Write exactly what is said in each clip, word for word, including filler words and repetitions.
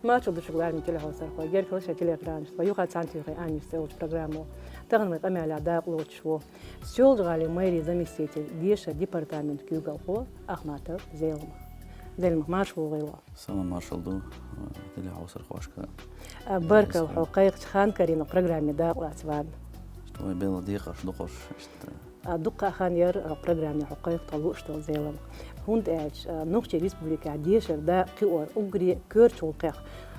Маршалла ду шуьга, лерам телехьовсархой, герхала шоай телеэкранаш тӀа. Вай юха цхьаьнатоха «Анниш» цӀи йолчу программо. Тахана вай къамелехь дакъа лоцуш ву Соьлжа-ГӀалин мэрин заместитель, дешара департаментан куьйгалхо Ахматов Зелимха. Зелимха, марша вогӀийла. Салам-маршалла ду телехьовсархошка. А, баркалла хьо кхайкхача ханна, карийна программе дакъа лаца варна. Иштта вай белла декхарш ду хӀорш, иштта. А, дуккха а хан яра, а, программе хьо кхайкха тхо лууш долу, Зелимха. ХӀунда аьлча, а, Нохчийн Республикехь дешара дакъа кхиор уггаре коьртачу гӀуллакхех,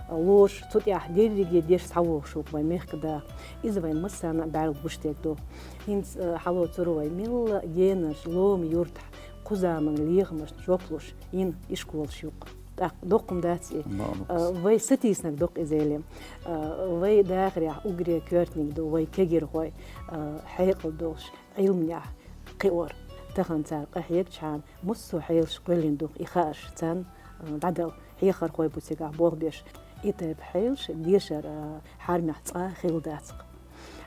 а, лоруш, цу тӀехь дерриге деш схьавогӀуш ву вайн мехкан даха. Иза вайн массарна а бӀаьрла гуш дерг ду. ХӀинца, а, хьалоцур ву вай мелла а генарчу лома юьртахь кху заманан лехамашна жоп луш йина ишколаш ю-кх. ТӀаккха доккха хӀума дац и. Бакъду. А, вай сатийсинарг ду-кх иза, Зелимха. А, вай дахарехь уггаре коьртаниг ду вай кегирхой, а, хьекъал долуш, Ӏилманехь кхиор. Тахана цара къахьегчхьана, массо а хьелаш кхоьллина ду-кх и хаарш царна, а, дӀадала. Хьехархой бу цигахь болх беш. И тайпа хьелаш дешара, а, хьарамехь цкъа а хилла дац-кх.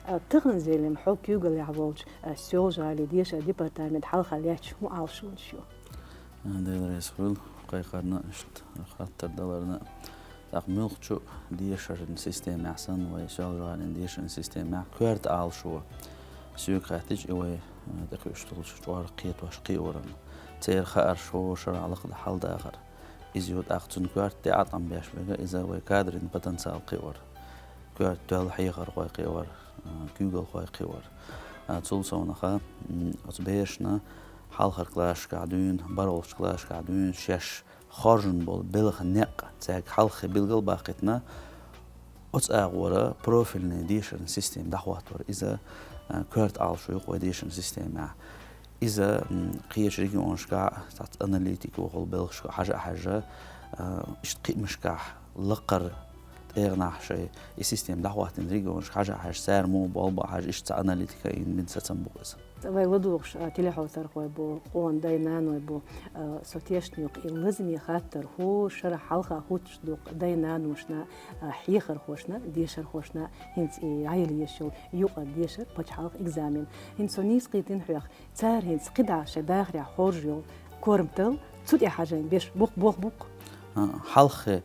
А, тахана, Зелимха, хьо куьйгаллехь волчу, а, Соьлжа-ГӀалин дешара департаментан хьалха лаьтташ хӀун Ӏалашонаш ю? Дела реза хуьлда кхайкхарна, иштта хаттар даларна. ТӀаккха муьлххачу дешаран системехь санна, вай Соьлжа-ГӀалин дешаран системехь коьрта Ӏалашо, соьга хаьттича, и вай, э, тӀекхуьуш долчу чкъор кхетош кхиоран, церан хаарш хӀора шарахь лакхахь хьаладахар. Иза ю тӀаккха цуьнан коьрта тӀеӀаткъам беш берг, иза вай кадрийн потенциал кхиор. Коьрта тоьлла хьехархой кхиор, э, куьйгалхой кхиор. Э, цул совнаха, м, оцу берашна хьалхара классашкахь дуьйна, бархӀолгӀачу классашкахь дуьйна шаьш хоржун болу белхан некъ цаьрга хьалххе билгал баккхийтина, оцу агӀора профильный дешаран система дӀахӀоттор. Иза, а, коьрта Ӏалашо ю-кх вай дешаран системехь. Иза, м, кхечу регионашкахь цхьацца аналитико хуьлу белхашка хьажа а хьаьжжа, а, иштта кхиамашкахь лакхара тӀегӀанахь шайн и система дӀахӀоттийна регионашка хьажа а хьаьжжа, цара муха болх бо а хьаьжжа, иштта цхьа аналитика йина бина сацам бу-кх иза. Вай ладугӀуш, а, телехьовсархой бу, къона дай-наной бу, а, со тешна ю-кх и лазаме хаттар, хӀора шарахь хьалха хӀуттуш ду-кх дай-наношна, а, хьехархошна, дешархошна, хӀинца и Ӏела езаш йолу юкъара дешар, пачхьалкхан экзамен. ХӀинца со нийса кхийтина хьоьх, цара хӀинца кхидӀа шайн дахарехь хоржуш йолу корматалла, цу тӀе хьажийна берш бу-кх, болх бу-кх. А, хьалххе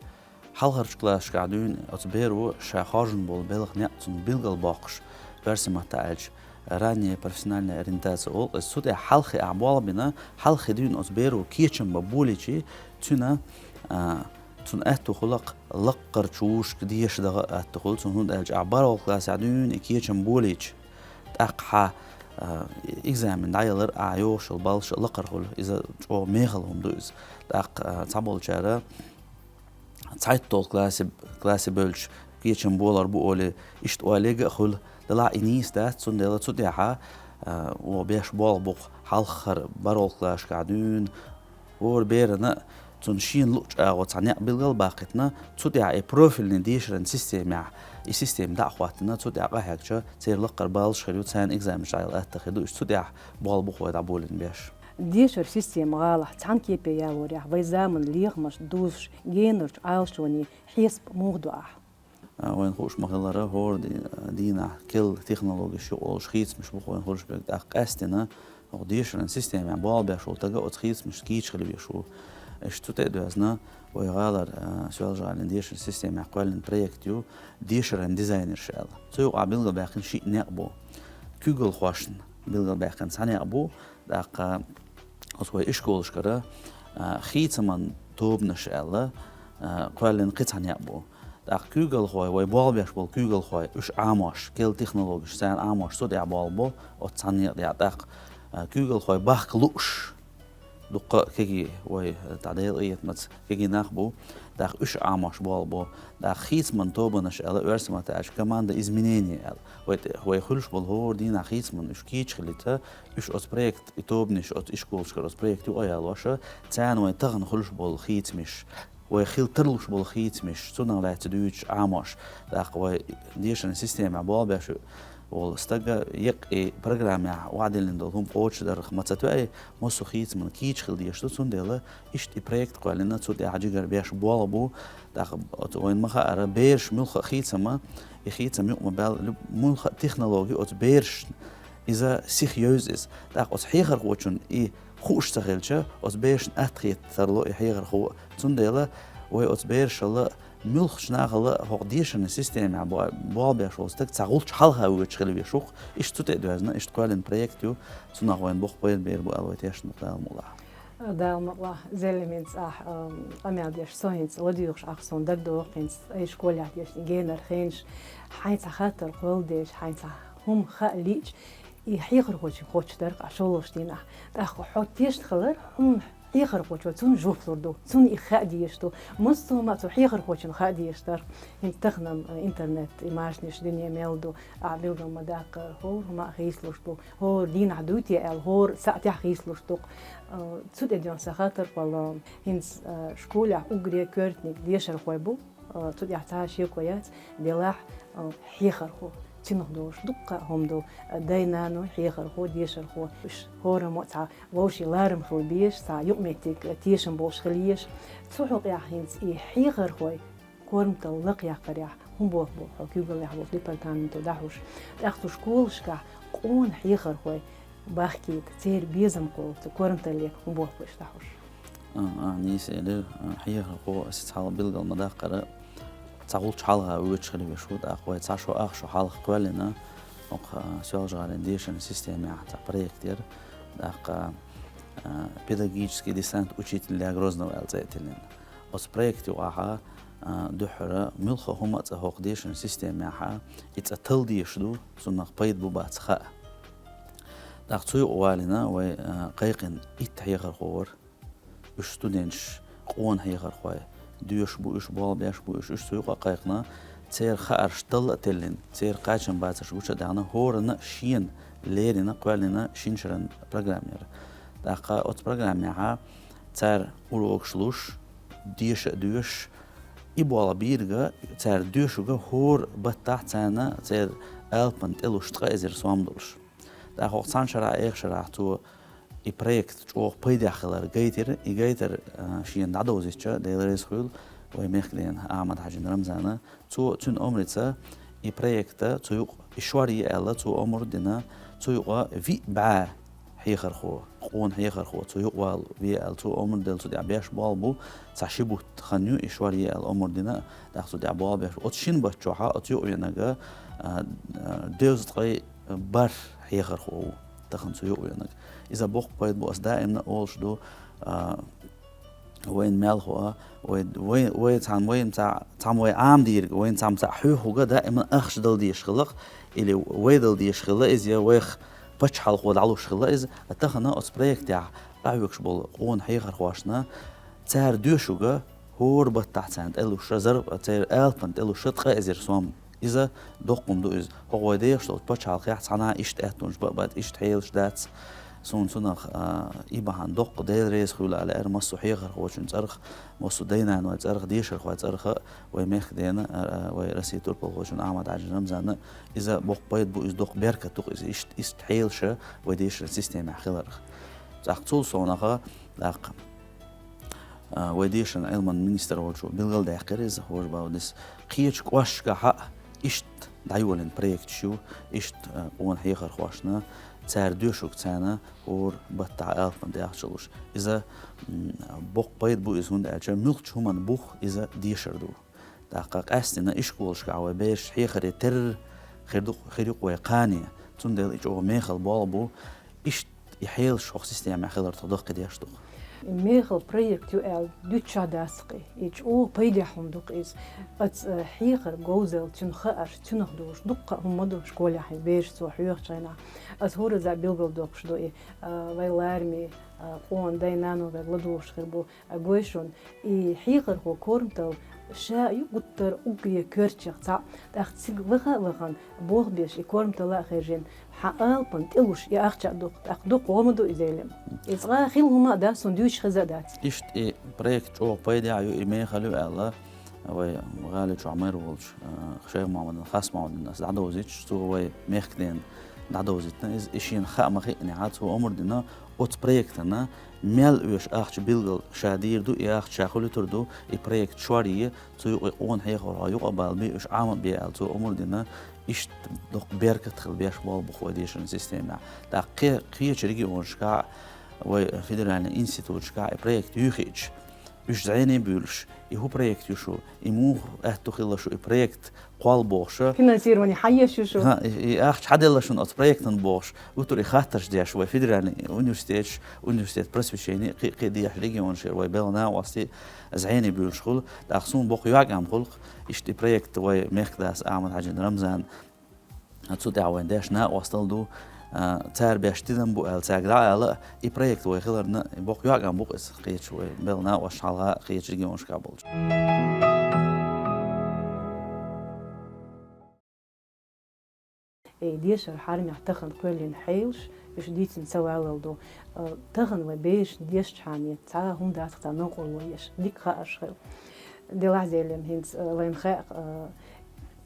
Хьалхарчу классашкахь дуьйна оцу беро ша хоржун болу белхан некъ цунна билгал боккхуш, оьрсийн маттахь аьлча, ранняя профессиональная ориентация олу иза. Цу тӀехь хьалххе ахь болх бина, хьалххе дуьйна оцу беро кечам бан болийча, цуьнан, а, цунна аьтто хуьлу-кх лаккхарчу вузашка деша даха а аьтто хуьлу цунна, хӀунда аьлча ахь бархӀолгӀа классехь дуьйна и кечам болийча, тӀаккха хьан, а, экзамен дӀаялар, ахь йогӀуш йолу баллаш а лакхара хуьлу. Иза чӀогӀа мехала хӀума ду иза. ТӀаккха, а, цхьаболчара цхьайтталгӀа классе, классе бевлча кечам болор бу олий, иштта ойла ерг а хуьлу. Делахь и нийса дац, цундела цу тӀехь, а, оха беш болх бу-кх хьалхара бархӀолгӀа классашкахь дуьйна, хӀора берана цунна шена луъучу агӀор цхьа некъ билгал баккхийтина, цу тӀехь и профильный дешаран системехь, и система дӀа а хӀоттийна, цу тӀехь къахьегча, церан лаккхара баллаш хир ю, царна экзаменаш дӀаяла атта хир ду, иштта цу тӀехь болх бу-кх вай дӀаболийна беш. Дешаран система гӀалахь цхьана кепе ялорехь, вайн заманан лехамашна дузуш генарчу Ӏалашонийн хьесап муха ду ахь? А, вайна хууш ма-хиллара, хӀора ди-, дийнахь керла технологеш юкъа волуш хийцамаш бу-кх вайна хуьлуш берг, тӀаккха къаьсттина оха дешаран системехь болх беш волу стаг оцу хийцамашца кийча хила везаш ву. Иштта цу тӀе а доьзна, вай гӀалара, а, Соьлжа-ГӀалин дешаран системехь кхоьллина проект ю «Дешаран дизайнерш» аьлла. Цу юкъахь билгалбаьккхина шиъ некъ бу. Куьйгалхошна билгалбаьккхина цхьа некъ бу, тӀаккха оцу вай ишколашкара, а, хийцаман тобанаш аьлла, а, кхоьллина кхин цхьа некъ бу. ТӀаккха куьйгалхой, вай болх беш болу куьйгалхой, уьш Ӏамош, керла технологеш царна Ӏамош, цу тӀехь болх бо оцу цхьана некъа тӀехь. ТӀаккха, а, куьйгалхой бахка лууш, дуккха а кегий, вай, а, тӀе Делан къинхетамца кегий нах бу, тӀаккха уьш Ӏамош болх бо. ТӀаккха хийцаман тобанаш аьлла, оьрсийн маттахь аьлча, команда изменения аьлла. Вай тӀе-, вай хуьлуш болу хӀора дийнахь хийцаман уьш кийча хилийта, уьш оцу проект, и тобанаш оцу ишколашкара оцу проект юкъа а ялош, царна вайн тахана хуьлуш болу хийцамаш, вай хила тарлуш болу хийцамаш, цунах лаьцна дуьйцуш Ӏамош. ТӀаккха вай дешаран системехь болх беш волу стага еккъа и программехь охьадиллина долу хӀума кхочушдарх ма ца тоьий, массо а хийцаман кийча хила дезаш ду, цундела иштта и проект кхоьллина, цу тӀехь жигара беш болх бу. ТӀаккха оцу вайна ма-хаъара, бераш муьлхха а хийцама, и хийцам юкъа ма-баьлла, люб-, муьлхха а технологи оцу берашна иза сиха евза иза. ТӀаккха оцу хьехархочунна и хууш ца хилча, оцу берашна атта хета тарло и хьехархо. Цундела вай оцу берашал Муьлххачу нахала хӀокху дешаран системехь бо-, болх беш волу стаг цхьа гӀулч хьалха воьдуш хила везаш ву-кх. Иштта цу тӀе а доьзна, иштта кхоьллина проект ю, цунах вайн боккха пайда бер бу аьлла вай тешна ду, Дала мукъ лахь. Дала мукъ лахь, Зелимин цӀахь, ам, къамел деш со хӀинца ладуьйгӀуш ахь суна дагадогӀу хӀинца, ай школехь дешна генара хенаш, хьайн цхьа хаттар кхолладелча, хьайн цхьа хӀума хаа лиъча, и хьехархочуьнга хоттуш дара-кх ахь шолгӀачу дийнахь. ТӀаккха хьо тешна хилар, хьуна хьехархочо цунна жоп лур ду, цунна и хаа дезаш ду. Массо а ма цу хьехархочунна хаа дезаш дара. ХӀинца тахана-м, а, интернет, и машанаш дуьне мел ду, ахь билггал ма даккхара, хӀора хӀума а хийцалуш ду, хӀора дийнахь дуй те аьлла, хӀора саӀатехь хийцалуш ду-кх. А, цу тӀе доьзна сан хаттар кхолла, хӀинца, а, школехь уггаре коьртаниг дешархой бу, а, цу тӀехь цхьа а шеко яц, делахь, а, хьехархо. Цунах долуш дуккха а хӀума ду, а, дай-наной, хьехархо, дешархо. Уьш хӀораммо а цхьа вовшийн ларам хила безаш, цхьа юкъаметтиг тешам болуш хила езаш. Цу хьокъехь хӀинца и хьехархой корматалла лакхъяккхарехь хӀун болх бу хьо куьйгаллехь волчу департаменто дӀахьош? ТӀаккха цу школашкахь къона хьехархой бахкийта, церан безам кхолла цу корматалле хӀун болх бу иштта дӀахьош? А, а, нийса элира, а, хьехархо, аса цхьа билггал ма-даккхара, цхьа гӀулч хьалха воьдуш хила везаш ву, тӀаккха вай цхьа шо, ах шо хьалха кхоьллина, хӀокху, а, Соьлжа-ГӀалин дешаран системехь цхьа проект яра, тӀаккха, а, «Педагогический десант учитель для Грозного» аьлла цӀе а тиллина. Оцу проекте юкъахь, а, дуьххьара муьлхха хӀума а цкъа хӀокху дешаран системехь, и цкъа талла дезаш ду, цунах пайда бу-бац хаа. ТӀаккха цу юкъа валийна вай, а, кхайкхина итт хьехархо вара. Уьш студенташ, къона хьехархой, доьшуш бу уьш, болх беш бу уьш, уьш цу юкъа кхайкхина, церан хаарш талла а теллина, церан кхачам бацарш гуча а даьхна, хӀоранна а шена леррина, кхоьллина шина шаран программа яра. ТӀаккха оцу программехь цара урокаш луш, деша а доьшуш, и болх бийриг цара доьшург хӀора баттахь царна церан алапана тӀелуш ткъа эзар сом долуш. ТӀаккха хӀокху цхьана шарахь, эха шарахь цо и проект чӀогӀа пайдехь хилар гайтира, и гайтар, а, шена дӀадовзийтича, Дела реза хуьлда, вай мехкан дена Ахьмад-Хьаьжин Рамзана, цо, цуьнан омрица и проект цу юкъа, и шор е аьлла, цо омра дина, цу юкъа виъ бӀе хьехархо, къона хьехархо цу юкъа вала ве аьлла, цо омра делла, цу тӀехь беш болх бу, цхьа ши бутт хан ю, и шор е аьлла омра дина, тӀаккха цу тӀехь болх беш. Оцу шина бутт чохь оцу юкъа венарг, а, а, дезткъе бархӀ хьехархо ву тахана цу юкъа венарг. Иза боккха пайда бу, ас даимна а олуш ду, а, вайна мел хӀоа, вай, вай, вай цхьана, вайна цхьа, цхьамма вай Ӏамадийриг, вайна цхьамма цхьа хьоьхург даимна ахча дала дезаш хилла-кх, или вай дала дезаш хилла иза, я вайх пачхьалкхо дӀалуш хилла иза, а тахана оцу проектехь къахьоьгуш болу къона хьехархошна, цара доьшург хӀора баттахь царна тӀелуш, зарб-, церан алапана тӀелуш ткъа эзар сом. Иза доккха хӀума ду иза. ХӀокху вай дехаш долчу пачхьалкхехь цхьана иштта аьттонаш бан а бац, иштта хьелаш дац. Суна цунах, а, и бахьана доккха Дела реза хуьлда аьлла аьлла массо а хьехархочун цӀарах, массо а дай-наной цӀарах, дешархой цӀарах а, вай мехкан дена, а, а, вай Россин турпалхочун Ахьмад-Хьаьжин Рамзана, иза боккха пайда бу, иза доккха беркат ду-кх иза, иштта, иштта хьелаш вай дешаран системехь хиларх. ТӀаккха цул совнаха, тӀаккха, а, вай дешаран Ӏилман министр волчо билгалдаьккхира иза, хӀожа Баудис, кхечу кӀошташкахь а иштта дӀайолийна проекташ ю, иштта, а, къона хьехархошна, цара доьшург царна хӀора баттахь алапана тӀе ахча луш. Иза, м, боккха пайда бу иза, хӀунда аьлча муьлххачу хӀуманна бух иза дешар ду. ТӀаккха къаьсттина ишколашкахь вай бераш хьехаре терра хир ду, хир ю-кх вай кхане. Цундела и чӀогӀа мехала болх бу. Иштта и хьелаш хӀокху системехь хилар тхо даккхийдеш ду-кх. Мехала проект ю аьлла дуьтучохь дац-кх и. И чӀогӀа пайдехь хӀума ду-кх иза. Оцу, э, хьехар говзалла, цуьнан хаарш, цуьнах долуш дуккха а хӀума ма ду школехь бераш цо хьоьхучу хенахь. Аса хӀоразза билгалдоккхуш ду и, э, вай лараме, э, къона дай-наной вайга ладугӀуш хир бу. Гой шуна, и хьехархо корматалла ша ю гуттар а уггаре коьртачех цхьаъ, тӀаккха цига ваха а вахана, болх беш и корматалла а хержина, хьан алапана тӀелуш и ахча а дукха, тӀаккха дукха гӀо ма ду иза, Зелим. И цкъа а хилла хӀума а дац, суна дуьйцуш хеза а дац. Иштта и проект чӀогӀа пайдехь ю, и мехала ю аьлла, вай гӀали чохь мэр волчу, а, Шайх-Мухьаммадан, Хас-Мухьаммадан аса дӀадовзийтуш, цо вай мехкан дена дӀадовзийтина иза, и шена хаа ма-хиънехь, цо омра дина, оцу проектана мел оьшу ахча билггал ша дийр ду, и ахча ша хуьлуьйтур ду, и проект шор е, цу юкъа къона хьехархой юкъа а балабе, уьш Ӏама а бе аьлла, цо омра дина, иштта доккха беркат хила беш болх бу-кх вай дешаран системехь. ТӀаккха кхе-, кхечу регионашкахь, вай федеральный институташкахь и проект юьйхиъча, уьш зӀене буьйлуш, и хӀун проект ю шу, и муха аьтту хилла шу и проект кхолла бохуш. Финансирование хьан еш ю шу? ХӀа, и, и ахча хьан делла шуна оцу проектана бохуш, уьттур и хаттарш деш вай федеральный университеташ, университет просвещения, кхин, кхин дехьа регионашера вай белла накъостий зӀене буьйлуш хуьлу, тӀаккха суна боккха йоӀ ам хуьлу, иштта и проект вай мехкадас Ахьмад-Хьаьжин Рамзан, цу тӀехь вайн деш накъостал ду, а, цара беш тидам бу аьлла, цаьрга дӀа а аьлла, и проект вай хиларна, и боккха йоӀ ам бу-кх иза, кхечу вай белла накъосташна хьалха кхечу регионашкахь болчу. Э, дешар хьарамехь тахана кхоьллина хьелаш, уьш дийцина ца валлал ду. Э, тахана вай бераш дешчхьана цхьа а хӀума дац цхьа новкъарло еш, дика хаарш хила. Делахь а Зелим, хӀинца, э, вайна хаьа, э,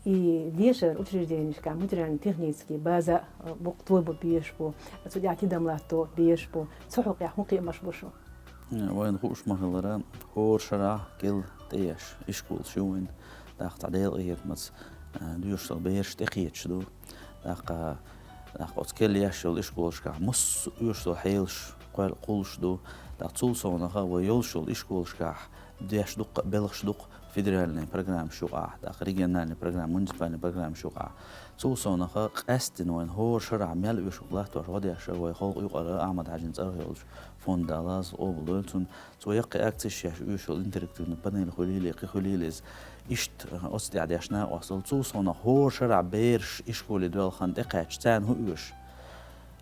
и дешар учрежденешкахь материально-технический база, э, букъ тоба безаш бу, цу тӀехь тидам латто безаш бу, цу хьокъехь хӀун кхиамаш бу шун? Э, вайна хууш ма-хиллара, хӀора шарахь кӀел тӀеэш ишколаш ю вайн, тӀаккха цхьа Делан къинхетамца, э, доьшуш долу бераш тӀекхеташ ду. ТӀаккха, тӀаккха оцу кӀел еш йолу ишколашкахь массо а оьшуш долу хьелаш кхоьл-, кхуллуш ду. ТӀаккха цул совнаха вай йолуш йолу ишколашкахь деш дуккха а белхаш дукха федеральный программаш юкъахь, тӀаккха региональный программа, муниципальный программаш юкъахь. Цул совнаха къаьсттина вайн хӀора шарахь мел оьшург латтош гӀо деш вай халкъ юкъара Ахьмад-Хьаьжин цӀарах йолчу фонда Дала лазар къобалдойла цунна. Цо яккхий акцеш еш оьшуш йолу интерактивный панель хуьлийла, кхин хуьлийла иза. Иштта, э, оцу тӀехь деш накъостал. Цул совнаха хӀора шарахь бераш ишколе доьлху хан тӀекхаьчча, царна хӀун оьшу?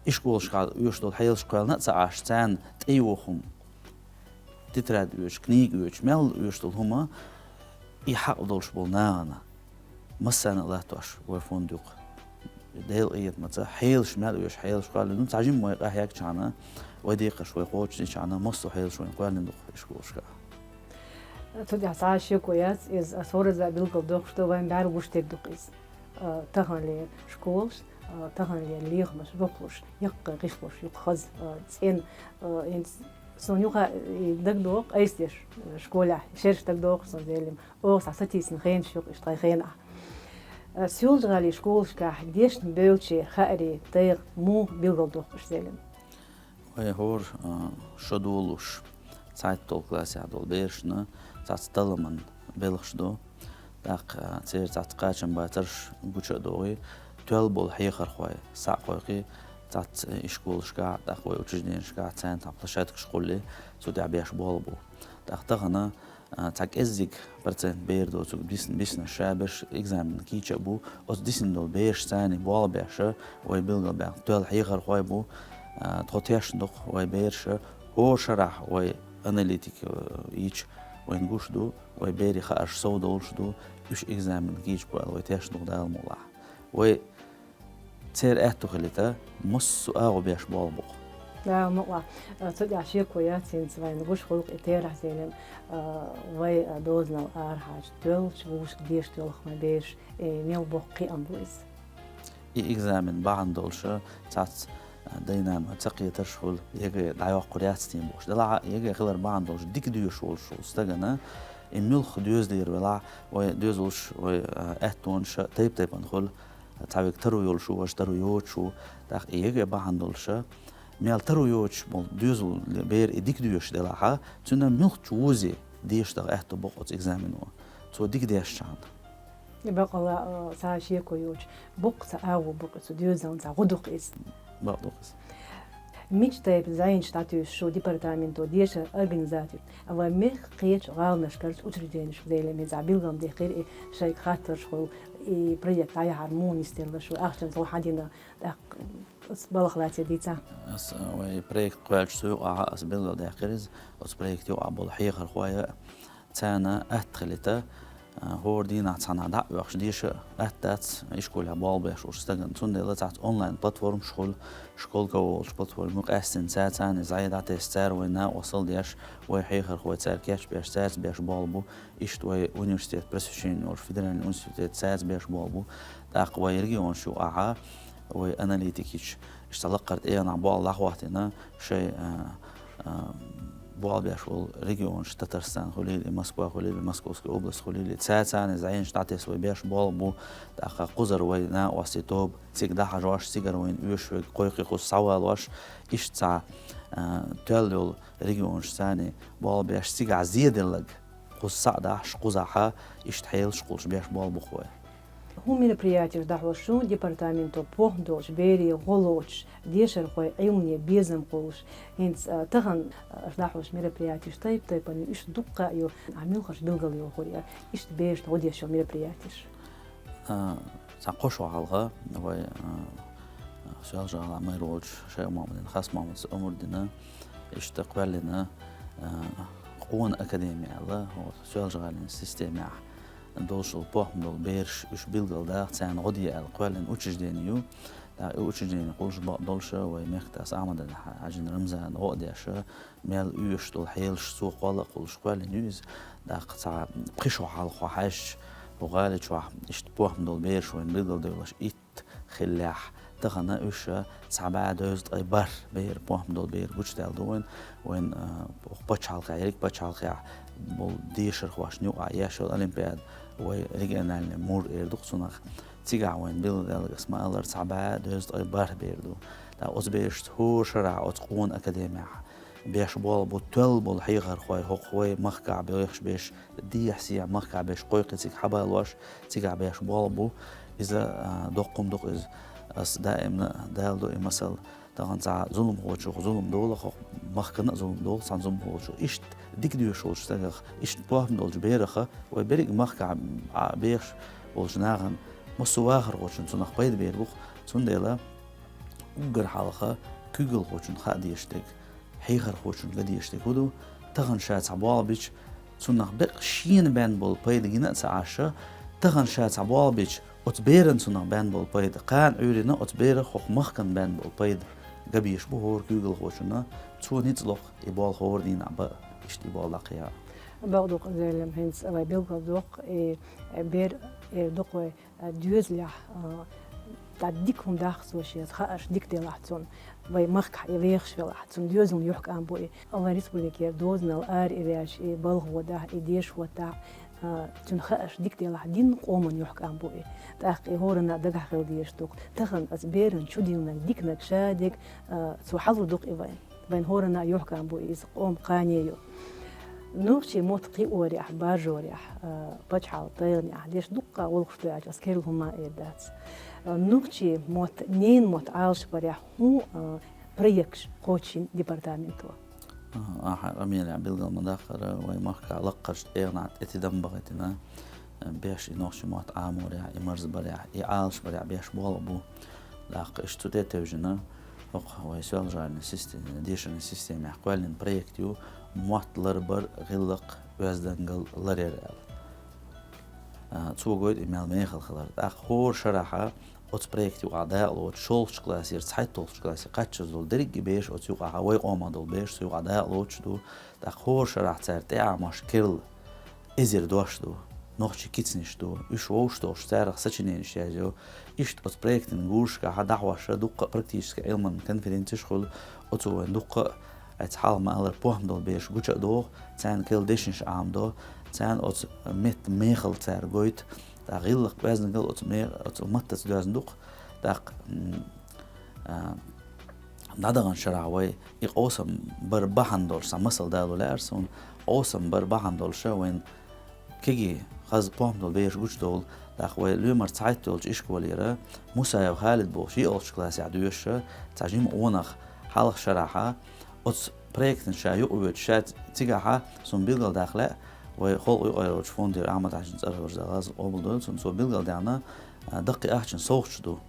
Ишколашкахь оьшуш долу хьелаш кхоьллина а ца Ӏаш, царна тӀейоху хӀума. Тетрадь оьшу, книга оьшу, мел оьшуш долу хӀума, и хьакъ долуш болу нахана. Массарна а латтош вай фонд юкъа. Делан къинхетамца хьелаш мел оьшу, хьелаш кхоьллина ду. Цхьа жимма вай къахьегчхьана, вай декхарш вай кхочушдичхьана, массо а хьелаш вайна кхоьллина ду-кх ишколашкахь. Цу тӀехь цхьа а шеко яц, иза ас хӀоразза а билгалдоккхуш ду, вайн бӀаьрла гуш дерг ду-кх иза. Э, таханлера школаш, э, таханлера лехамаш боккхуш, яккхий гӀишлош ю-кх хаза, э, цӀена, э, хӀинца суна юха и дагадогӀу-кх айса деш, э, школехь, шераш дагадогӀу-кх суна Зелим. Оха схьа сатийсина хенаш ю-кх иштта тхайн хенахь. Э, Соьлжа-ГӀалин школашкахь дешна бевлчийн хаарийн тайгӀа муха билгалдоккху аш, Зелим? Вай хӀора, а, шо долуш, цхьайтталгӀа классехь долу берашна цхьацца талламан белхаш ду. ТӀаккха, а, церан цхьацца кхачамбацарш гуча а догӀий, тоьлла болу хьехархой схьа а кхойкхий, цхьацца, э, ишколашкахь, тӀаккха вай учрежденешкахь царна цхьа площадкаш кхуллий, цу тӀехь беш болу бу. ТӀаккха тахана, а, цхьа кӀеззиг процент бер доцург бисн-, биснарш ша берш экзамен кийча а бу, оцу дисина долу бераш царний болх беш, вай билгалбаьхна тоьлла хьехархой бу, а, тхо тешна ду-кх вай бераш, хӀора шарахь вай аналитика, э, йича, вайна гуш ду, вай берийн хаарш совдовлуш ду, уьш экзамен кийча бу аьлла вай тешна ду-кх Дала мукъалахь. Вай церан аьтту хилийта, массо а агӀо беш болу бу-кх. Дала мукъалахь, э, цу тӀехь шеко яц, хӀинца вайна гуш хуьлу-кх и терахь, Зелим, э, вай, э, дозанал арахьа тоьллачу вузашка деша доьлху вайн бераш, э, мел боккха кхиам бу иза. И экзамен бахьана долуш цхьацца, а, дай-наной ца кхетарш хуьлу, ЕГЭ дӀайоккхур яц те бохуш. Делахь а ЕГЭ хилар бахьана долуш дика доьшуш волуш волу стагана, и муьлхха доьзалера велахь, вай доьзалш, вай, а, аьттонаш тайп-тайпана хуьлу, цхьаверг таро йолуш ву, важа таро йоцуш ву. ТӀаккха и ЕГЭ бахьана долуш, мел таро йоцуш болу доьзалан бер и дика доьшуш делахь а, цуьнан муьлххачу вузе деша даха аьтто боккху оцу экзамено, цо дика дешчхьана. И бакъала, э, цхьа шеко йоцуш, боккха цхьа агӀо бу-кх цу доьзална, цхьа гӀо ду-кх иза. Бакъ ду-кх иза. Мича тайпа зӀенаш дӀатуьйсу шу департаменто дешаран организаторна? Вайн мехкан кхечу гӀаланашкарчу учрежденешка, Зелим, иза билгалдехира и шайга хаттарш хуьлу, и проект дӀаяхьар муха нисделла шу, ахчанца хьан дина, тӀаккха балха лаций дийца? Ас, э, вай проект кхоьллича цу юкъахь ас билгалдаьккхира иза, оцу проекта юкъахь болу хьехархой а, царна атта хилийта, а, хӀора дийнахь цхьанхьа дӀа а оьхуш деша атта дац ишколехь болх беш волчу стагана. Цундела цхьацца онлайн платформаш хуьлу, Школково олучу платформа ю, къаьстина цара царна иза дӀатесна, цара вайн накъостал деш, вай хьехархой цара кечбеш, цаьрца беш болх бу, иштта вай университет просвещения олуш федеральный университет цаьрца беш болх бу. ТӀаккха вай регионаш юкъахь а, вай аналитикаш, иштта лакхара тӀегӀанехь болх дӀахӀоттийна, шайн, а, а, Болх беш болу регионаш, Татарстан хуьлийла, Москва хуьлийла, Московская область хуьлийла, цаьрца а зӀенаш дӀатесна вай беш болх бу, тӀаккха кхузара вай накъостий тоба цига дӀахьажош, цигара вайна оьшуш верг кхойкхий кхуза схьавалош, иштта цхьа, а, тоьлла йолу регионаш царний болх беш, цигахь зеделларг кхуза схьа а дахьаш, кхузахь а иштта хьелаш кхуллуш беш болх бу-кх вай. ХӀун мероприятеш дӀахьош шун департаменто похӀма долчу берийн гӀо лоцуш, дешархойн Ӏилмане безам кхуллуш? ХӀинца, а, тахана, а, аша дӀахьош мероприятеш тайп-тайпана ю, уьш дуккха а ю, ахь муьлхарш билгалйохур яра, иштта берашна гӀо деш йолу мероприятеш? А, цхьа кхо шо хьалха вай, а, Соьлжа-ГӀалахь мэр волчу Шайх-Мохьмадна Хас-Мохьмада омра дина, иштта кхоьллина, а, къона академи аьлла, хӀокху Соьлжа-ГӀалин системехь долуш долу похӀма долу бераш, уьш билгалдаха, царна гӀо де аьлла кхоьллина учреждени ю. ТӀаккха и учреждени кхуллуш бакъ долуша вай мехкдас Ахьмад-Хьаьжин Рамзана гӀо а деша, мел оьшуш долу хьелаш цо кхолла а кхуллуш кхоьллина ю иза. ТӀаккха цхьа пхи шо хьалха хьаьжча, хӀокху гӀали чохь иштта похӀма долу бераш вайна билгалдевлаш итт хиллехь, тахана уьш цхьа бӀе дезткъе бархӀ бер, похӀма долу бер гучудаьлла ду вайна. Вайн, а, пачхьалкхехь, ерриг пачхьалкхехь болу дешархошна юкъахь еш йолу олимпиада вай региональный мур эр ду-кх цунах. Цигахь вайна билгалдаьлларг, ас ма-аллара, цхьа бӀе дезткъе бархӀ бер ду. ТӀаккха оцу берашца хӀора шарахь оцу къона академехь беш болх бу, тоьлла болу хьехархой, хӀокху вай махкахь бехаш беш, дехьа-сехьа махкахь беш кхойкхий цига хьабалош, цигахь беш болх бу. Иза, а, доккха хӀума ду-кх иза. Ас даимна а далла ду и масал. Тахана цхьа зуламхочух зулам долу, хӀокху махкана а зулам долу цхьана зуламхочух. Иштта дика доьшуш волчу стагах, иштта похӀма долчу бераха, вай берриг махкахь, а, бехаш болчу нахана, массо а вахархочунна цунах пайда бер бу-кх. Цундела уггар хьалха куьйгалхочунна хаа дезаш дерг, хьехархочунна ган дезаш дерг хӀун ду? Тахана ша цхьа болх бича, цунах беккъа шена бен болу пайда гина а ца Ӏаш, тахана ша цхьа болх бича, оцу беран цунах бен болу пайда кхана Ӏуьйрина, оцу берах, хӀокху махкана бен болу пайда ган безаш бу хӀора куьйгалхочунна, цо ницкъ ло-кх и болх хӀора дийнахь бан, иштта и болх дӀакхехьа. Бакъду-кх, Зелим, хӀинца вай билгалдоккху, и бер, э, дукха вай а, доьзалехь, а, тӀаккха дика хӀума даккха цо шеца, хаарш дика делахь цунна, вай махкахь и вехаш велахь, цунна доьзална юьхькӀам бу и. Вайн республикера дозанал ара и ваьлча, и балха дахь, и деша дахь, а, цуьнан хаарш дика делахь, динна къоман юьхькӀам бу и. ТӀаккха и хӀоранна а дагахь хила дезаш ду-кх. Тахана оцу беран чу диллинарг, диканарг ша дерг, а, цо хьалур ду-кх и вайн. Вайн хӀоранна а юьхькӀам бу иза, къоман кхане ю. Нохчийн мотт кхиорехь, баржорехь, а, пачхьалкхан тайпанехь деш дуккха а гӀуллакхаш ду аьлча, ас керла хӀума эр дац. А, нохчийн мотт, ненан мотт Ӏалашбарехь хӀун, а, проекташ кхочушйина департаменто? А, ахьа къамелехь билгал ма-даккхара, вайн махкахь лаккхарчу тӀегӀанехь тӀе тидам бахийтина, а, беш и нохчийн мотт Ӏаморехь, и марзбарехь, и Ӏалашбарехь беш болх бу. ТӀаккха иштта цу тӀе тевжина, хӀокху вай Соьлжа-ГӀалин систе-, дешаран системехь кхоьллина проект ю, мотт ларбар, гӀиллакх, оьздангалла ларъяр аьлла. А, цо гойту и мел мехала хилар. ТӀаккха хӀора шарахь оцу проекте юкъахь дакъа лоцуш, шолгӀачу классера цхьайтталгӀачу классе кхаччалц долу дерриге бераш оцу юкъахь, вай къомах долу бераш цу юкъахь дакъа лоцуш ду. ТӀаккха хӀора шарахь цара тӀеӀамош керла эзар дош ду, нохчийн кицанаш ду, уьш вовшах тохуш, царах сочиненеш язйо. Иштта оцу проектан гурашкахь дӀахьош дуккха а практически Ӏилманан конференцеш хуьлу, оцу вайн дуккха а, айца хьалха ма-аллара, похӀма долу бераш гуча а доху, царна керла дешнаш Ӏамадо, царна оцу меттан мехалла цара гойту, тӀаккха гӀиллакх, оьздангалла оцу ме-, оцу маттаца доьзна ду-кх, тӀаккха, м, а, дӀадаханчу шарахь вай и къовсам бар бахьана долуш, сан масал дало лаьара суна, къовсам бар бахьана долуша вайн кегий хаза похӀма долу бераш гучудовла, тӀаккха вай Лоьмарчу цхьайтта йолчу ишколера Мусаев Халид бохуш, йиъалгӀачу классехь доьшуша, цхьа жима гӀонах хьалха шарахьа, оцу проектана ша юкъавоьдуш, ша цигахьа, суна билгалдаха лаьа, вай халкъан юкъараллин фондера Ахьмад-Хьаьжин цӀарах варза гӀазот къобалдойла цунна, цо билгалдаьхна, а, даккхий ахчанан совгӀаташ ду.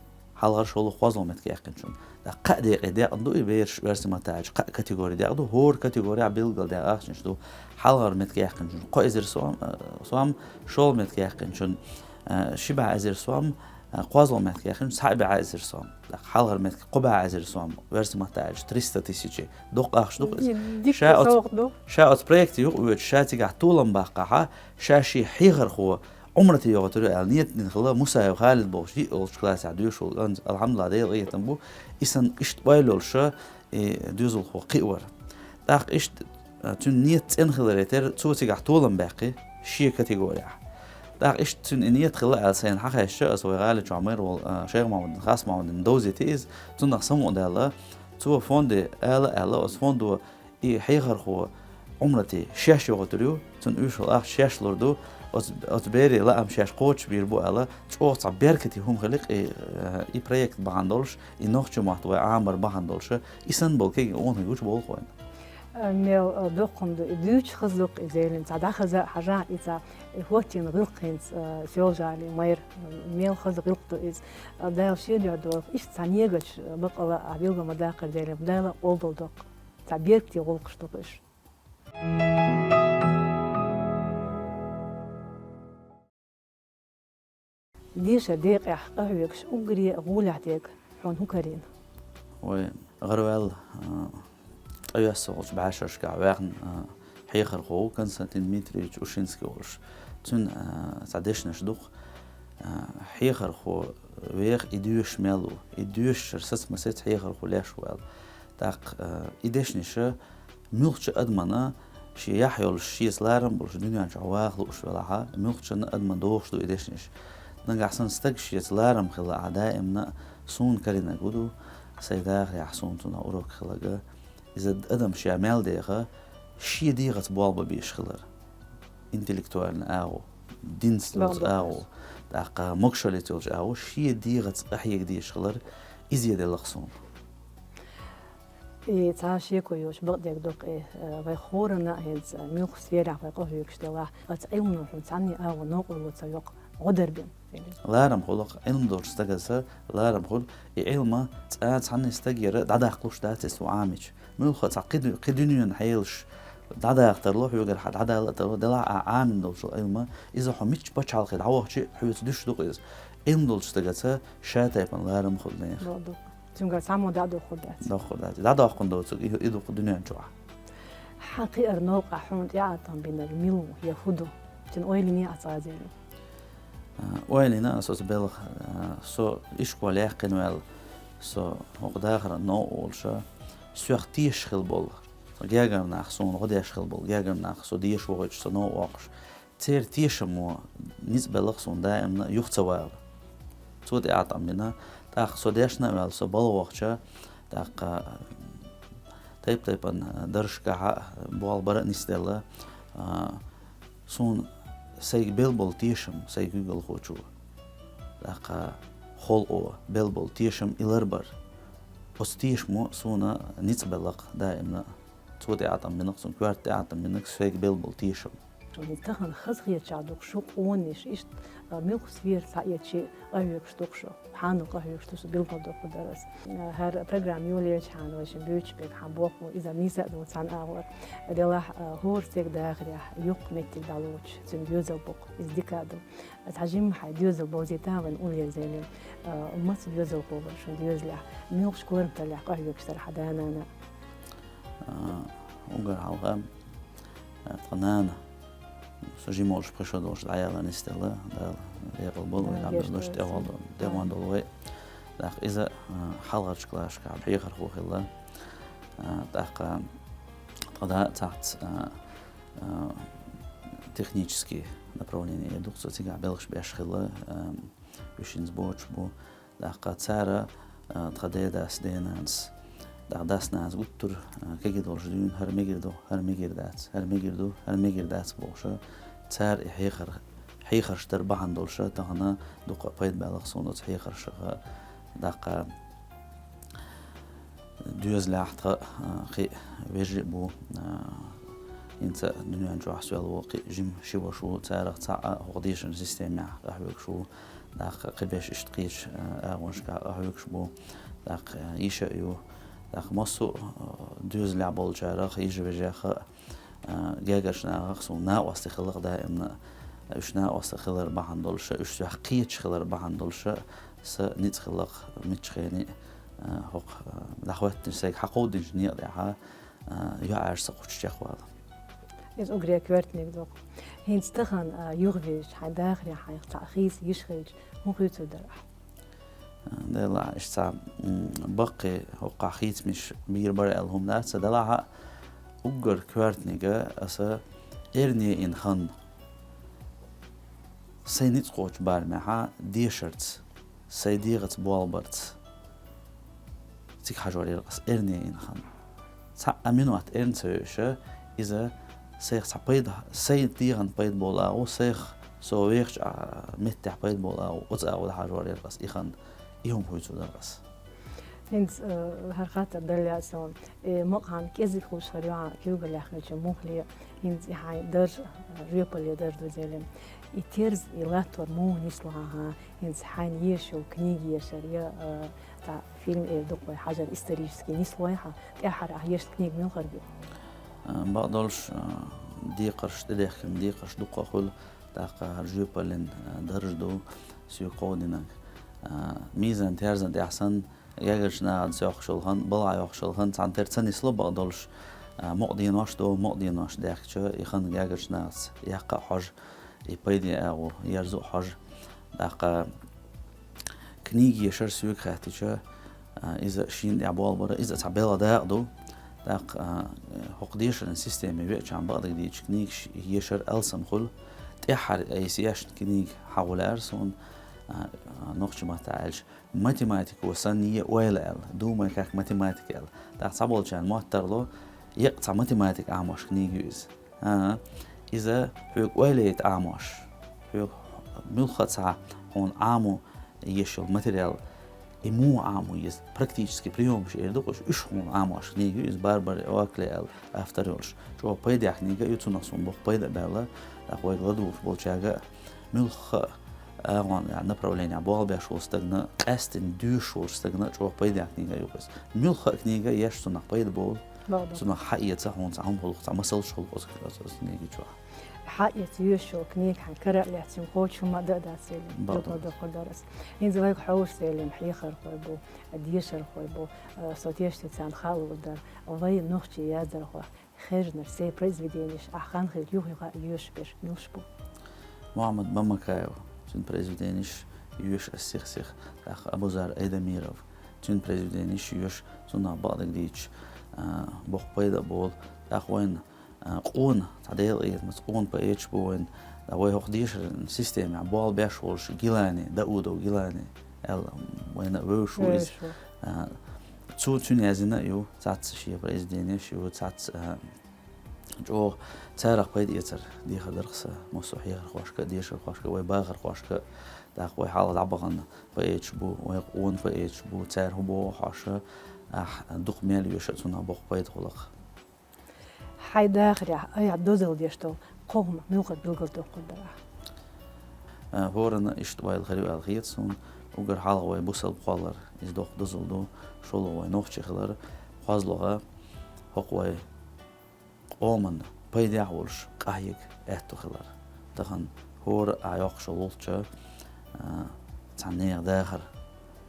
Хьалхарчу хӀоллакх кхозлагӀа меттиг яьккхинчунна. ТӀаккха кхаа декъе декъна ду и бераш, оьрсийн маттахь аьлча, кхаа категори декъна ду, хӀора категорехь билгалдаьхна ахчанаш ду. Хьалхара меттиг яьккхинчунна кхо эзар сом, э, сом, шолгӀа меттиг яьккхинчунна, э, ши бӀе эзар сом, э, кхозлагӀа меттиг яьккхинчунна цхьа бӀе эзар сом. ТӀаккха хьалхара меттиг кхо бӀе эзар сом, оьрсийн маттахь аьлча, триста тысяч. Доккха ахча ду-кх иза. Дика совгӀат ду. Ша оцу, ша оцу проекте юкъавоьдуш, ша цигахь толам баккхахьа, ша шен хьехархо Ӏумрате йогӀуьйтур ю аьлла, нийят дина хилла Мусаев Халид бохуш, йиъалгӀачу классехь доьшуш волу кӀант, алхьамдулиллахӀ, Делан къинхетам бу, и санна иштта ойла йолуша, и доьзалхо кхиавар. ТӀаккха иштта Цуьнан ниет цӀена хиларе терра, цо цигахь толам баьккхи шен категорияхь. ТӀаккха иштта цуьнан и ниет хилла аьлла сайна хьахаьжча, аса вай гӀали чохь майра волу, а, Шайх Махьмадин, Хас Махьмадин довзийти иза, цунах самукъадаьлла, цо фонде ала аьлла, оцу фондо и хьехархо Ӏумрате шаьш йохуьйтур ю, цунна уьш волу ахча шаьш лур ду, оцу, оцу бере лаам шаьш кхочушбийр бу аьлла, чӀогӀа цхьа беркате хӀума хилира и, э, и проект бахьана долуш, и нохчийн мотт вай Ӏамор бахьана долуш, и санна болу кегий къонахий гучуболу вайна. Э, мел, э, доккха хӀума ду, и дуьйцуш хаза доккха и зелим, цхьа дӀахаза а хьажахь, и цхьа, и хӀоттийна гӀиллакх хӀинца, э, Соьлжа-ГӀалин майра, э, мел хаза гӀиллакх ду иза. Э, Дала шен дуьхьа дойла, иштта цхьа негачу, э, бакъала а билгал ма даккхара зелим, Дала къобал доккху. Цхьа беркате гӀуллакхаш ду-кх уьш. Дешар декъехь къахьоьгуш уггаре гӀолехь дерг хьуна хӀун карийна? Вай гӀараваьлла, а, ткъайоьсналгӀачу бӀешерашкахь ваьхна, а, хьехархо ву Константин Дмитриевич Ушинский волуш. Цуьнан, а, цхьа дешнаш ду-кх, а, хьехархо веха и доьшуш мел ву, и доьшучара саца ма саца хьехархо леш ву аьлла. ТӀаккха, а, и дешнаш муьлххачу адамана шен яхь йолуш, шеца ларам болуш дуьнен чохь ваха лууш велахь, муьлххачунна адаман догӀуш ду и дешнаш. Нагахь санна стаг шеца ларам хилла ахь, даимна суна карийнарг хӀун ду, сайн дахарехь суна цунах урок хилларг, иза адам ша мел деха, шен дегӀаца болх бан безаш хилар. Интеллектуальный агӀо, динца долчу агӀо, тӀаккха могушаллица йолчу агӀо, шен дегӀаца къахьега дезаш хилар, иза делла-кх суна. И цхьа шеко йоцуш бакъдерг ду-кх и, э, вай хӀоранна а хӀинца, муьлхха сферехь вай къахьоьгуш делахь, оцу Ӏилмано хьуна цхьанне а агӀо новкъарло ца йоккху, гӀо дар бен. Ларам хуьлу-кх, Ӏилма долчу стагана ларам хуьлу, и Ӏилма цкъа цхьанне стагера дӀадаккхалуш дац иза цо Ӏамийча. Муьлхха цхьа кхин ду-, кхин дуьненан хьелаш дӀадаха тарло, хьоьгара хьан дӀадала а тарло, делахь а Ӏамийна долчу Ӏилма, иза хьо мичча пачхьалкхе дӀавахча а, хьоьца дуьсуш ду-кх иза. Ӏилма долчу стагана ша тайпана ларам хуьлу нехан. Бакъ ду-кх. Цуьнгара цхьаммо дӀа а дохур дац. Дохур дац. ДӀадоккхун доцург и, и ду-кх дуьнен чохь. Хьан кхиарна новкъахь хьуна тӀеӀаткъам бинарг мила ву я хӀун ду? Цуьнан ойла йиний ахь цкъа а зелим? А, ойла йина аса оцу белхан, а, со ишкол яьккхина ваьлла, со хӀокху дахаран новкъа волуш, соьх тешаш хилла болу, со гергара нах, суна гӀо деш хилла болу гергара нах, со деша вохуьйтуш, со новкъа воккхуш. Церан тешамо ницкъ белла-кх суна даимна юха ца вала. Цо тӀеӀаткъам бина, тӀаккха со дешна а ваьлла, со балха вахча, тӀаккха тайп-тайпана дарсашкахь а болх бар а нисделла, а, суна сайга белла болу тешам сайн куьйгалхочо, тӀаккха халкъо белла болу тешам и ларбар. Оцу тешамо суна ницкъ белла-кх даимна. Цо тӀеӀаткъам бина-кх суна, коьрта тӀеӀаткъам бина-кх сайга белла болу тешам. Тахана хазахетачохь ду-кх шу къонахий, иштта, а, муьлхха сфера схьаэцча а къахьоьгуш ду-кх шу. Хьанал къахьоьгуш ду шу, билгалдоккхур дара ас. А, хӀара программа йолаелча хьан вайшин буьйцуш берг хьан боху, иза нийса а ду цхьана агӀор. Делахь, а, хӀора стеган дахарехь юккъе меттиг дӀалоцуш, цуьнан доьзал бу-кх, иза дика а ду. Аса хьан жимма хьайн доьзал бовзийта вайн уллера зелим. А, маца доьзалхо вара шун доьзалехь? Муьлхачу корматаллехь къахьоьгуш дара хьан да-нана? А, уггар хьалха, а, тхан нана, со жима волуш пхи шо долуш дӀаяла нисделла, Дала декъала болу вай, Дала гечдойла цунна. ТӀехвала долу, тӀехвала долу вай. ТӀаккха иза, а, хьалхарчу классашкахь хьехархо хилла. А, тӀаккха тхан да цхьацца, а, а, технический направление ду-кх цо цигахь белхаш беш хилла, а, уьш хӀинца боцуш бу. ТӀаккха цара, а, тхан дедас, денанас, тӀаккха дас-нанас гуттар а, кегий долуш дуьйна, хӀара мегар ду, хӀара мегар дац, хӀара мегар ду, хӀара мегар дац бохуш, цара и хьехар-, хьехарш дар бахьана долуш, тахана дукха пайда баьлла-кх суна оцу хьехаршах, тӀаккха доьзалехь тхан, а, кхин вежарий а бу, а, хӀинца дуьнен чохь соьлла ву, кхин жима ши ваша ву, царах цхьаъ а хӀокху дешаран системехь къахьоьгуш ву, тӀаккха кхин берш иштта кхечу, а, агӀонашкахь къахьоьгуш бу, тӀаккха йиша а ю, тӀаккха массо а, а, доьзалехь болчарах, йижа-вежех а, а, гергарчу нахах суна накъостий хилла-кх даимна, а, уьш накъостий хилар бахьана долуш, уьш соьх кхеташ хилар бахьана долуш, сан ницкъ хилла-кх миччахений, а, хӀокху, а, дӀахӀоьттинчу сайга хьан кховдийначу некъа тӀехь, а, йоӀарша сан кхучу чекхвала. Иза уггаре коьртаниг ду-кх. ХӀинца тахана, а, юхавезча хьайн дахарехь хьайх цхьаъ хийца йиш хилча, хӀун хуьйцур дара ахь? Делахь иштта цхьа, м, баккхий хӀокхахь хийцамаш бийр бара аьлла хӀума дац, делахь а Уггар коьртаниг аса эрна яйна хан, сай ницкъ кхочу барамехьа дешарца, сай дегӀаца болабарца. Цига хьажор яра аса эрна яйна хан. Цхьа а минот эрна ца йойша, иза сайх цхьа пайда, сай дегӀан пайда болу агӀо, сайх со вехачу, а, меттехь пайда болу агӀо, оцу агӀо дӀахьажор яра аса и хан, и хӀума хуьйцур дара аса. ХӀинца, э, хӀара хаттар дала лаьа суна. Э, мукъана кӀезиг хуьлуш хир ю хьан куьйгаллехь хилча муххале, хӀинца и хьайн дарж, э, жоьпалле дарж ду зеле. И терза, и латтор муха нисло хьан, хӀинца хьайна езаш йолу книга ешар я, э, цхьа фильм эр ду-кх вай хьажар, исторический нисло хьан, тӀаьххьара ахь ешна книга муьлхарг ю? Э, бакъдолуш, э, декхарш, тӀедехкина декхарш дуккха а хуьлу, тӀаккха хӀара жоьпаллин, э, дарж ду соьга кховдинарг. Э, мизан-терзан тӀехь санна, гергарчу нахана йоккхуш йолу хан, балхахь йоккхуш йолу хан цхьана тера ца нисло бакъдолуш, а, мукъа денош ду, мукъа денош даьхкича, и хан гергарчу нахаца яккха а хьожу, и пайде агӀо ерзо а хьожу. ТӀаккха книга ешар соьга хаьттича, а, иза шена тӀехь болабара, иза цхьа белхан дакъа ду. ТӀаккха, а, хӀокху дешаран системе веача бакъдерг дийцича, книгаш ешар алсам хуьлу. ТӀаьххьара айса ешна книга хьан гӀо лаьара суна, а, а, нохчийн маттахь аьлча, математико санна е ойла аьлла, думай как математик аьлла. ТӀаккха цхьаболчарна мотт тарло, еккъа цхьа математика Ӏамош книга ю иза. ХӀан, иза хьоьга ойла яйта Ӏамош, хьоьга муьлхха а цхьа хьуна Ӏамо еш йолу материал, и муха Ӏамо еза, практически приёмаш эр ду-кх уьш, уьш хьуна Ӏамош книга ю иза, Барбара Оакли аьлла автор йолуш. ЧӀогӀа пайдехь книга ю, цунах суна боккха пайда а баьлла, тӀаккха вайга ладугӀуш болчаьрга а муьлхха а агӀонан направленехь болх беш волу стагана, къаьсттина доьшуш волчу стагана чӀогӀа пайдехь книга ю иза. Муьлхха а книга еш цунах пайда болу, бакъду, цунах хьаэца хьуна цхьа хӀума хуьлу-кх, цхьа масалш хуьлу-кх оцу, оцу книги чохь. Хьаэца йоьшуш йолу книга хьайн кара а лаьцна, кхочушхума а дан а дац, Селим. Бакъду. Дукха дукха дара аса. ХӀинца вайга хьовса, Селим, хьехархой бу, дешархой бу, со тешна царна хаалур дара. Вай нохчийн яздархой хержинарш, церан произведенеш ахь хан хилча юха-юха а йоьшуш берш муьлш бу? Мухьаммад Бамакаев, цуьнан произведенеш йоьшу ас сих-сиха, тӀаккха Абузар Айдамиров, цуьнан произведенеш йоьшу, цунах бакъдерг дийцича, а, боккха пайда а болу, тӀаккха вайна, а, къона, цхьа Делан къинхетамца къона поэташ бу вайна, ткъа вай хӀокху дешаран системехь болх беш волуш Гилани, Даудов Гилани аьлла, вайна а вевзаш ву иза. Вевзаш ву. А, цо, цуьнан яздина а ю, цхьацца шен произведенеш ю, цхьацца, а, чӀогӀа царах пайда эцар дехар дара-кх сан массо а хьехархошка а, дешархошка а, вай бахархошка а, тӀаккха вай хьалха дӀабахана поэташ бу, вай къона поэташ бу, цара хӀун боху хьоьша, ахь дукха мел йоьшу а цунах боккха пайда хуьлу-кх. Хьайн дахарехь айхьа дозалла деш долу кхо хӀума муьлхха билгалдоккхур дара ахь? А, хӀоранна иштта ойла хир ю аьлла хета суна, уггар хьалха вай бусалба кхоллар, иза доккха дозалла ду, шолгӀа вай нохчи хилар, кхозлагӀа хӀокху вай къоман пайдехь а волуш къахьега аьтто хилар. Тахана хӀора а йоккхуш йолча, а, цхьана нехан дахар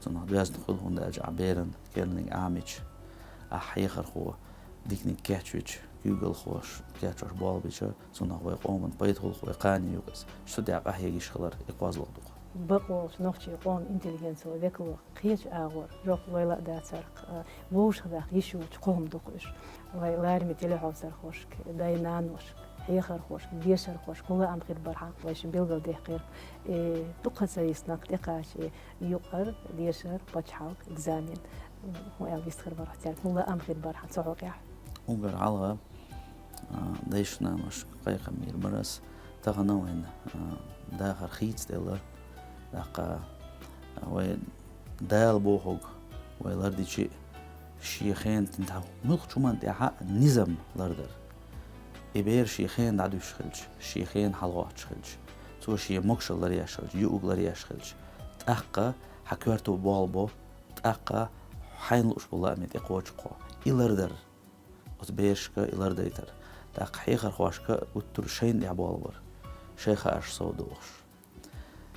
цунах доьзна хуьлу, хӀунда аьлча ахь беран керланиг Ӏамийча, ахь хьехархо диканиг кечвича, куьйгалхоша кечвеш болх бича, цунах вай къоман пайда хуьлу-кх, вай кхане ю-кх иза. Цу тӀехь къахьега йиш хилар и кхозлагӀа ду-кх. Бакъволчу нохчийн къоман интеллигенцино векало кхечу агӀор, жоп лойла а дацарх, а, вовшахдаккха йиш йолчу кхо хӀума ду-кх уьш. Вай лараме телехьовсархошка, дай-наношка, хьехархошка, дешархошка хӀун лаам хир бархьама вай шун билгалдаьккхира. Э, дукха ца йисна тӀекхача, э, юкъара дешар, пачхьалкх, экзамен. ХӀун аьлла вист хир бархьама цаьрга, хӀун лаам хир бархьама цу хьокъехь? Уггар хьалха, а, дайшна-наношка кхайкхам бийр бара ас. Тахана вайн, а, дахар хийцаделла, тӀаккха, а, вай Дала бохург вай лардичи а, шен хенан тӀехь муьлххачу хӀуманна тӀехь а низам лардар. И бер шен хенан дӀадуьсуш хилча, шен хенан хьалагӀоттуш хилча, цо шен могашалла ларъеш хилча, юург ларъеш хилча, тӀаккха хьан коьрто болх бо, тӀаккха хьайна лууш болу лааме тӀекхочу-кх хьо. И лардар. Оцу берашка и лардайтар. ТӀаккха хьехархошка гуттар а шайна тӀехь болх бар. Шайн хаарш совдохуш.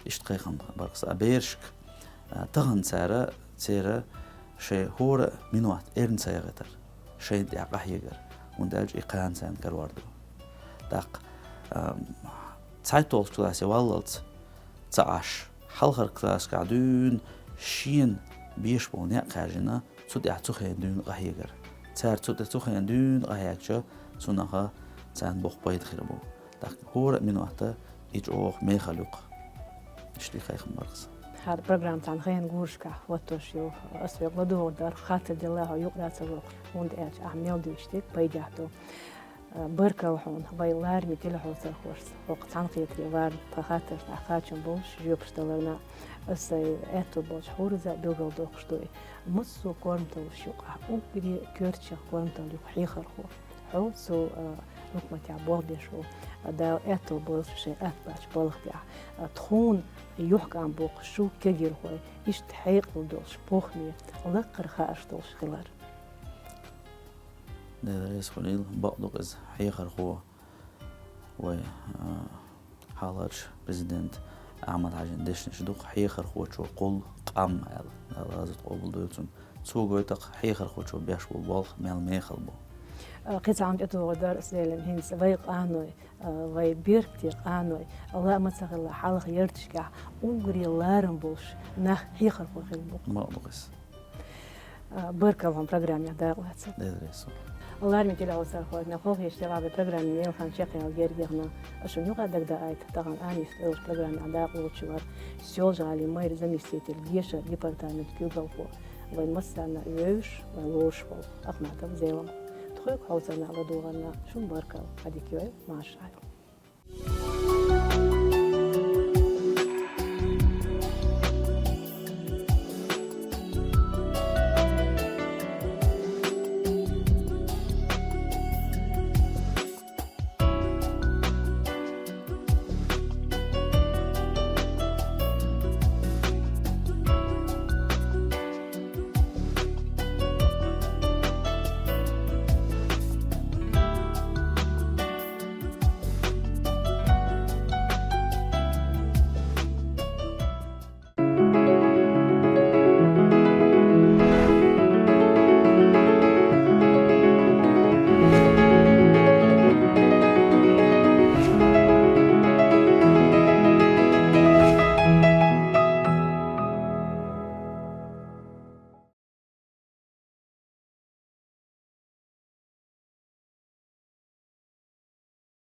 Иштта кхайкхам бара-кх сан. А берашка, а, тахана цара, церан шайн хӀора а минот эрна ца яхийтар. Шайна тӀехь къахьегар. ХӀунда аьлча и кхана царна карор ду. ТӀаккха, а, цхьайтталгӀачу классе валлалц ца Ӏаш, хьалхара класскахь дуьйна шена беш болу некъ хаьржина, цу тӀехь цу хенахь дуьйна къахьегар. Цара цу тӀе-, цу хенахь дуьйна къахьегча, Цунах царна боккха пайда хир бу. ТӀаккха хӀора а минотта и чӀоагӀа мехала ю-кх. Иштта хайхан баргас. ХӀара программа цхьана хенан гурашкахь хӀоттош ю. Ас вегӀ ладугӀу дар хаттар дилла хьо юкъара ца воккхуш, хӀунда аьлча ахь мел дуьйцуш дерг пайдехь ду. Баркалла хьуна, вай лараме телехьулцархошца, хӀокху цхьаьнакхетаре варна тхан хаттаршна кхачам болуш жоьпаш даларна. Аса аьтто болчу хӀоразза билгалдоккхуш ду и. Массо а корматаллаш юкъахь уггаре коьртачех корматалла ю-кх хьехархо. Хьо цу, а, хьукматехь болх беш ву, а, Дала аьтто бойла шун шайн атта баьхначу балха тӀехь. А, тхуна юьхькӀам боккхуш шу кегийрхой, иштта хьекъал долуш, похӀме, лакхара хаарш долуш хилар. Дела реза хуьлийла, бакъду-кх иза, хьехархо вай, а, хьалхарчу президент Ахьмад-Хьаьжин дешнаш ду-кх, хьехархочо кхуллу къам аьлла. Дала гӀазот къобалдойла цуьнан. Цо гойту-кх хьехархочо беш болу болх мел мехала бу. А, кхин цхьа хӀума тӀетухур дара ас, Зелим, хӀинца вай къаной, а, вай беркате къаной, ала а ма ца хилла, хьалха ярташкахь уггаре ларам болуш нах хьехархой хилла бу-кх. Бакъду-кх иза. А, баркалла хьуна программехь дакъалаца. Дела реза хуьлда. Лараме телехьулцархой, мел хьалхе шен вай программин лелхана чекхъяла гергехь, ас шуна юкъа дагадаийта, тахана Амис йолчу программехь дакъалоцуш вара Соьлжа-ГӀалин мэрин заместитель, гешар департаментан куьйгалхо, вайн массарна вевзаш, вайн лоруш волу Ахматов Зелам. Тхоьга хьовсарна, ладугӀарна шуна баркалла, хьан дика йойла, марша Ӏайла.